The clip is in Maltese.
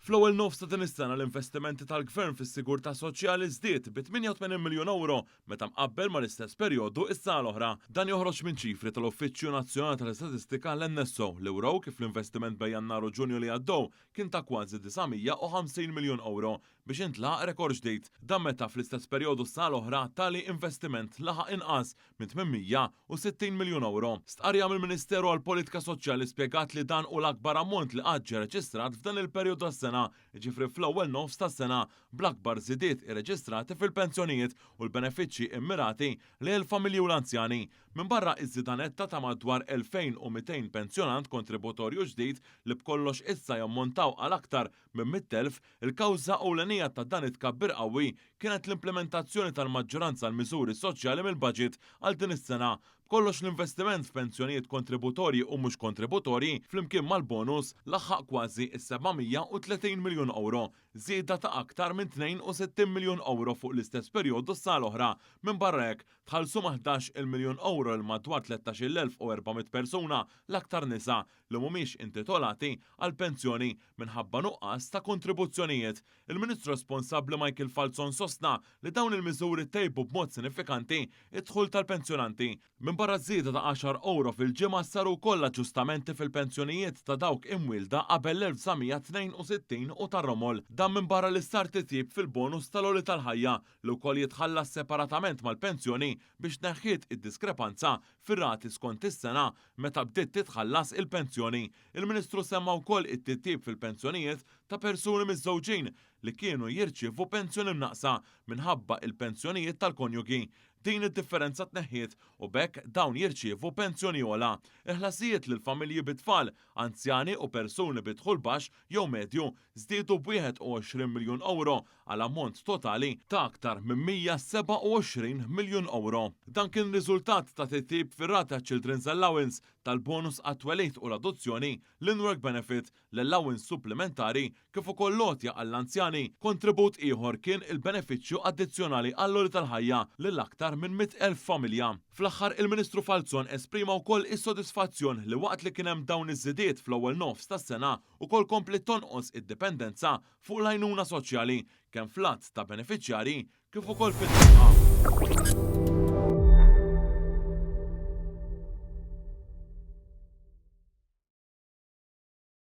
Fl-ewwel nofs ta' din is-sena l-investimenti tal-Gvern fis-sigurtà soċjali żdied bi 88 miljun ewro meta mqabbel mal-istess perjodu s-sena l-oħra. Dan joħroġ minn ċifri tal-Uffiċċju Nazzjonali tal-Istatistika l-NSO li wrew kif l-investiment bejn Jannar u Ġunju li għaddew kien ta' kważi 950 miljun ewro biex intlaħaq rekord ġdid. Dan meta fl-istess perjodu s-sena l-oħra tali investiment laħaq inqas minn 860 miljun ewro. Stqarrija mill-Ministeru għall-Politika Soċjali spjegat li dan hu l-akbar ammont li qatt ġie reġistrat f'dan il-perjodu tas-sena, jiġifieri fl-ewwel nofs tas-sena, bl-akbar żidiet irreġistrati fil-pensjonijiet u l-benefiċċji mmirati lejn il-familji u l-anzjani. Minbarra iż-żieda netta ta' madwar 2,200 pensjonant kontributorju ġdid li b'kollox issa jammontaw għal aktar minn 100,000, il-kawża ewlenija ta' dan it-tkabbir qawwi kienet l-implimentazzjoni tal-maġġoranza għall-miżuri soċjali mill-baġit għal din is-sena. B'kollox l-investiment f'pensjonijiet kontributorji u mhux kontributorji flimkien mal-bonus laħaq kważi s-730 miljun ewro, żieda ta' aktar minn 62 miljun ewro fuq l-istess perjodu s-sena l-oħra. Minbarra hekk, tħallsu ma' 11-il miljun ewro lil madwar 13,400 persuna, l-aktar nisa, li mhumiex intitolati għal pensjoni minħabba nuqqas ta' kontribuzzjonijiet. Il-Ministru responsabbli Michael Falzon sostna li dawn il-miżuri tejbu b'mod sinifikanti d-dħul tal-pensjonanti. Minbarra ż-żieda ta' għaxar ewro fil-ġimgħa saru wkoll aġġustamenti fil-pensjonijiet ta' dawk imwielda qabel l-1962 u tar-romol. Dan minbarra li sar titjib fil-bonus tal-għoli tal-ħajja li wkoll jitħallas separatament mal-pensjoni biex tneħħiet id-diskrepanza fir-rati skont is-sena meta bdiet titħallas il-pensjoni. Il-Ministru semma wkoll it-titjib fil-pensjonijiet ta' persuni miżżewġin li kienu jirċievu pensjoni mnaqqsa minħabba il-pensjonijiet tal-konjugi. Din id-differenza tneħħiet u b'hekk dawn jirċievu pensjoni ogħla. Il-ħlasijiet lil familji bi tfal, anzjani u persuni bi dħul baxx jew medju żdiedu b'21 miljun ewro għal ammont totali ta' aktar minn 127 miljun ewro. Dan kien riżultat ta' titjib fir-rata Children's Allowance, tal-bonus għat-twelid u l-adozzjoni, l-in-work benefit, l-allowance supplimentari kif ukoll l-għotja għall-anzjani. Kontribut ieħor kien il-benefiċċju addizzjonali għall-għoli tal-ħajja lil aktar minn 100,000 familja. Fl-aħħar, il-Ministru Falzon esprima wkoll is-sodisfazzjon li waqt li kien hemm dawn iż-żidiet fl-ewwel nofs tas-sena, ukoll kompliet tonqos id-dipendenza fuq l-għajnuna soċjali, kemm fl-għadd ta' benefiċjarji kif ukoll fin-nefqa.